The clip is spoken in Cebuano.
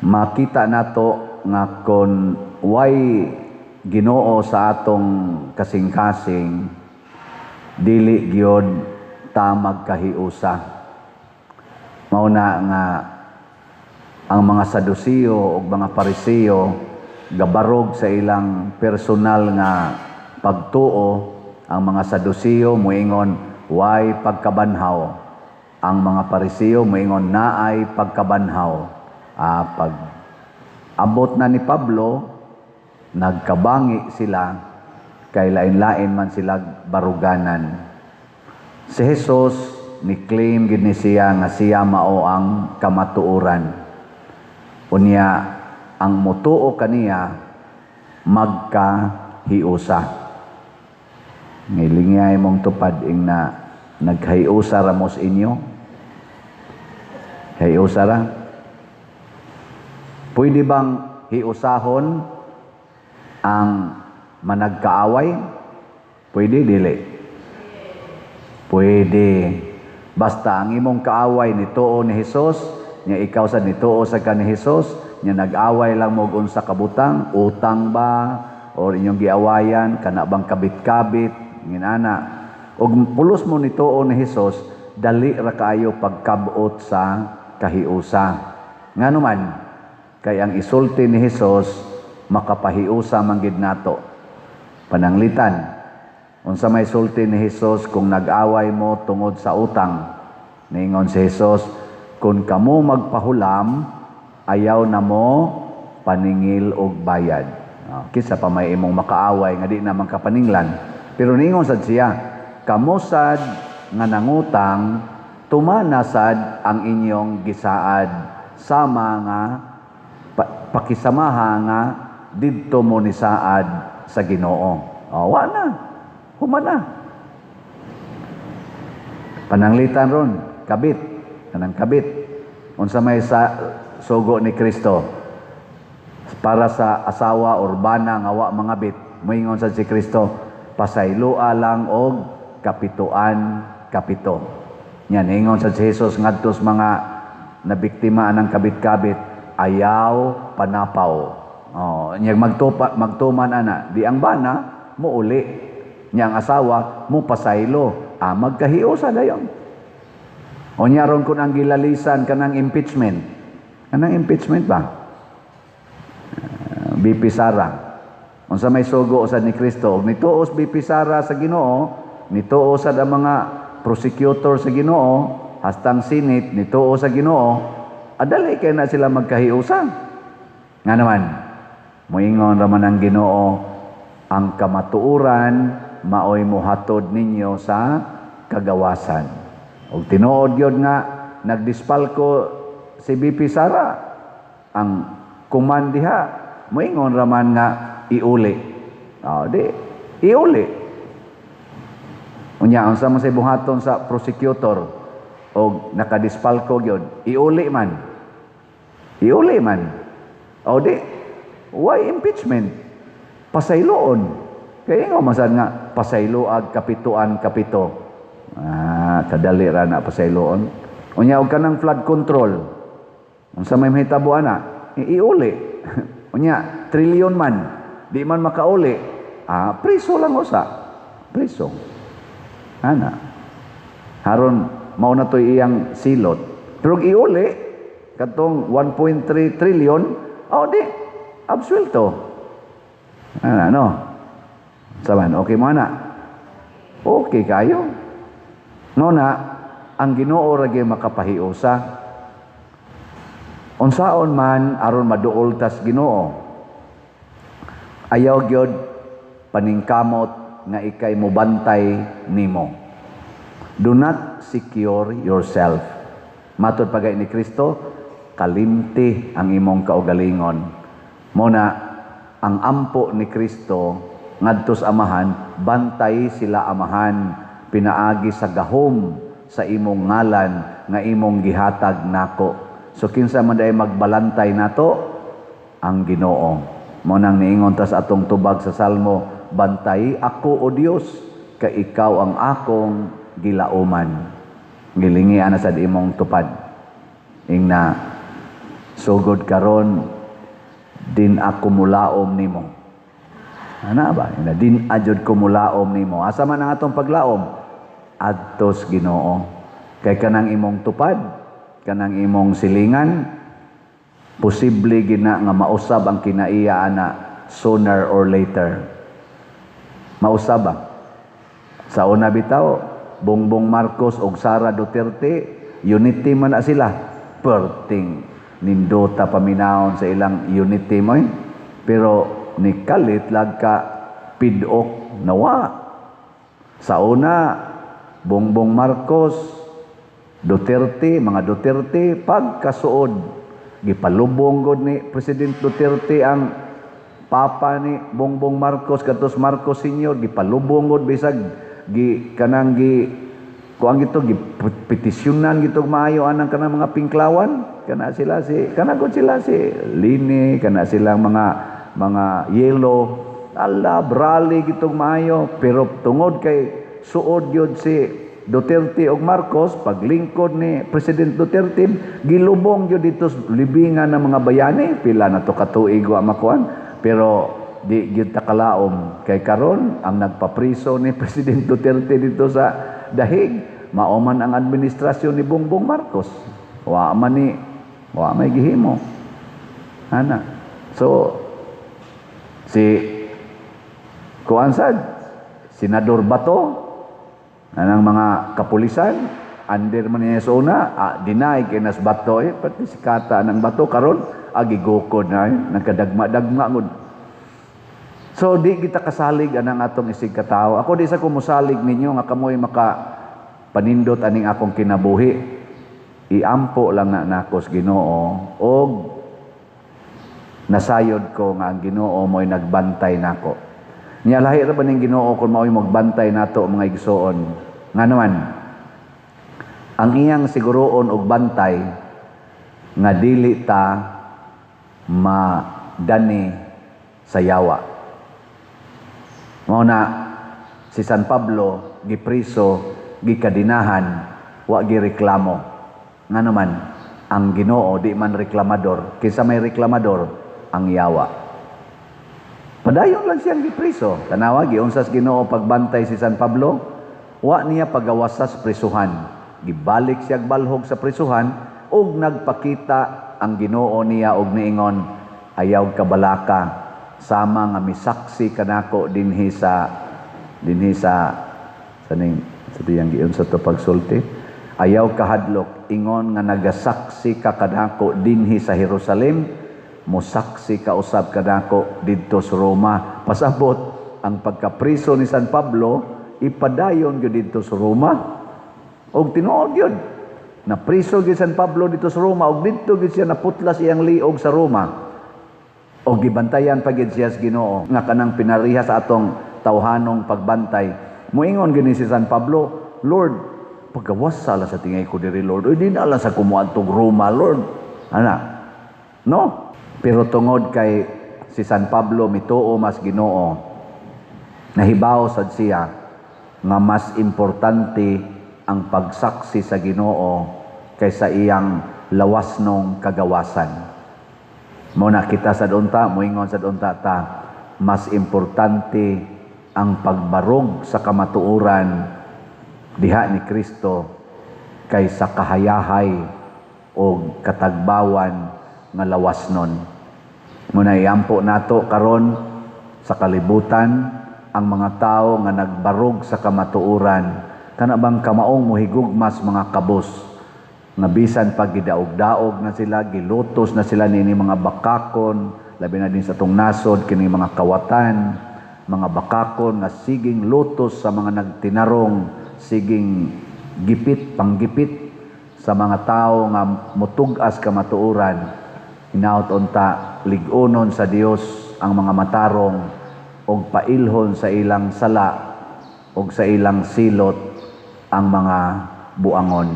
Makita nato nga kon way Ginoo sa atong kasing-kasing, dili gyud ta magkahiusa. Mao na nga ang mga Sadusiyo ug mga Pariseo gabarog sa ilang personal nga pagtuo. Ang mga Sadusiyo moingon way pagkabanhaw, ang mga Pariseo moingon naay pagkabanhaw. Pag abot na ni Pablo, nagkabangi sila kay lain-lain man sila baruganan. Si Jesus ni claim gid ni siya nga siya mao ang kamatuoran. Unya ang mutuo kaniya magkahiusa. Ngilingay mong tupad ing na naghiusa ra mo sa inyo. Hiusa ra. Pwede bang hiusahon ang managkaaway? Pwede, dili? Pwede. Basta ang imong kaaway nituo ni Jesus, nya ikaw sad nituo sa ka ni Jesus, nya nag-away lang mo og unsa ka butang, utang ba or inyong giawayan kana bang kabit-kabit nginana. Og pulos mo nituo ni Jesus, dali ra kaayo pagkabot sa kahiusa. Ngano man, kay ang isulti ni Jesus makapahiusa man gid nato. Pananglitan, unsa may sulti ni Jesus kung nag-away mo tungod sa utang? Ningon si Jesus, "Kung kamo magpahulam, ayaw na mo paningil og bayad." Oh, kinsa pa may imong makaaway nga di na man kapaninglan. Pero ningon sad siya, "Kamo sad nga nangutang, tumana sad ang inyong gisaad sama nga pakisamaha nga didto mo ni saad sa Ginoo." Oh, wa na. Human na. Pananglitan ron, kabit, kanang kabit. Unsa may sa sugo ni Kristo para sa asawa or bana nga wa mangabit? Moingon sad si Kristo, "Pasayloa lang og kapituan kapito." Nya ningon sad si Jesus ngadto sa mga nabiktima ng kabit-kabit, "Ayaw panapaw." Oh, nya magtupa magtuman ana, di ang bana muuli. Nya ang asawa mo pasaylo, magkahiusa dayon. O nya ron kun ang gilalisan kanang impeachment. Kanang impeachment ba? VP Sara. Unsa may sugo sad ni Kristo? Og nituos VP Sara sa Ginoo, nituo sad ang mga prosecutor sa Ginoo, hastang Senate nituo sa Ginoo, adali kay na sila magkahiusa. Nga naman, moingon raman ang Ginoo, ang kamatuoran maoy mohatod ninyo sa kagawasan. Og tinuod gyud nga nagdispalko si VP Sara, ang kuman diha moingon raman nga iuli. Oh, di iuli. Unya unsa man say buhaton sa prosecutor og nakadispalko gyud, iuli man. Iuli man. O di why impeachment? Pasayloon. Kaya nga masad nga pasayloag kapituan kapito. Kadali ra na pasayloon. Unya og kanang flood control. Unsa may mahitabo ana? Iuli. Unya trilyon man, di man makauli. Priso lang usa. Priso. Ana. Haron mao na to'y iyang silot. Pero og iuli katong 1.3 trillion, oh di absuelto. Ana no. Saban, okay mo ana? Okay kayo. No na, ang Ginoo ra gyud makapahiusa. Unsaon man aron maduol tas Ginoo? Ayaw gyud paningkamot nga ikay mobantay nimo. Do not secure yourself. Matod pagay ni Kristo, kalimti ang imong kaugalingon. Mo na ang ampo ni Kristo ngadto sa Amahan, "Bantay sila, Amahan, pinaagi sa gahom sa imong ngalan nga imong gihatag nako." So kinsa man day magbalantay nato? Ang Ginoo. Mo nang niingon tas atong tubag sa Salmo, "Bantay ako, O Dios, kay ikaw ang akong gilauman." Gilingi ana sad imong tupad. Ingna Sugod karon din ako mulaom nimo. Ana ba? Ina din ajud ko mulaom nimo. Asa man ang atong paglaom? Adtos Ginoo. Kay kanang imong tupad, kanang imong silingan, posible gina nga mausab ang kinaiya ana sooner or later. Mausab ba? Sa una bitaw, Bongbong Marcos og Sara Duterte, unity man na sila. Perting nindota paminawon sa ilang unity mo eh. Pero ni kalit lag ka pidok nawa. Sa una, Bongbong Marcos, Duterte, mga Duterte, pagkasuod, gipalubong god ni President Duterte ang papa ni Bongbong Marcos, katos Marcos Sr., gipalubong god bisag gi kanang gi kuang gito gipetisyonan gito maayo anang kanang mga pinklawan, kana sila si kana gud sila si Lini, kana silang mga yellow ala brali gitong maayo, pero tungod kay suod gyud si Duterte og Marcos, paglingkod ni President Duterte, gilubong gyud dito libingan ng mga bayani. Pila na to katuig wa makuan, pero di gyud ta kalaom kay karon ang nagpapriso ni President Duterte dito sa Dahig mao man ang administrasyon ni Bongbong Marcos. Wa man ni wa may gihimo ana. So si kuan sad Senador Bato, anang mga kapulisan under man niya sa una, deny kay nas Bato eh, pati si Kata ng Bato karon agi gukod na eh, nagkadagma-dagma gud. So di kita kasalig anang atong isig katawo. Ako di sa ko mosalig ninyo nga kamoy maka panindot aning akong kinabuhi. Iampo lang na nako sa Ginoo og nasayod ko nga ang Ginoo mo'y nagbantay nako. Nya lahi ra ba ning Ginoo kung mao'y magbantay nato, mga igsoon? Nga naman ang iyang siguroon og bantay nga dili ta madani sa yawa. Mao na si San Pablo gipriso, gikadinahan, wa gireklamo. Nga naman ang Ginoo di man reklamador. Kinsa may reklamador? Ang yawa. Padayon lang siyang gipriso. Tanawa, giunsa sa Ginoo pagbantay si San Pablo, wa niya pagawasas prisuhan. Gibalik siya balhog sa prisuhan ug nagpakita ang Ginoo niya og niingon, "Ayaw kabalaka, sama nga misaksi kanako dinhi sa ning sa diyang giunsa to pagsulti. Ayaw kahadlok, ingon nga nagasaksi ka kanako dinhi sa Jerusalem, mosaksi ka usab kanako didto sa Roma." Pasabot ang pagkapriso ni San Pablo ipadayon gyud didto sa Roma. Og tinuod gyud napriso gyud San Pablo didto sa Roma og didto gyud siya naputlas iyang liog sa Roma. O gibantayan pa gyud siya sa Ginoo nga kanang pinariha sa atong tawhanong pagbantay. Moingon gyud ni si San Pablo, "Lord, pagawasa lang sa tingay ko diri, Lord. Uy, di na lang sa kumuadtog Roma, Lord." Ana. No? Pero tungod kay si San Pablo mituo mas Ginoo, nahibaw sad siya nga mas importante ang pagsaksi sa Ginoo kaysa iyang lawasnong kagawasan. Mo na kita sa unta, moingon sa unta ta, mas importante ang pagbarog sa kamatuoran diha ni Kristo kaysa kahayahay o katagbawan nga lawasnon. Muna iampo nato karon sa kalibutan ang mga tao nga nagbarog sa kamatuoran, kana bang kamaong mohigugmas mga kabos nga bisan pag gidaog-daog na sila, gilutos na sila nini mga bakakon, labi na din sa atong nasod kini mga kawatan, mga bakakon nga siging lutos sa mga nagtinarong, siging gipit, panggipit sa mga tao nga mutug-as kamatuoran. Hinaut unta lig-unon sa Dios ang mga matarong og pailhon sa ilang sala og sa ilang silot ang mga buangon.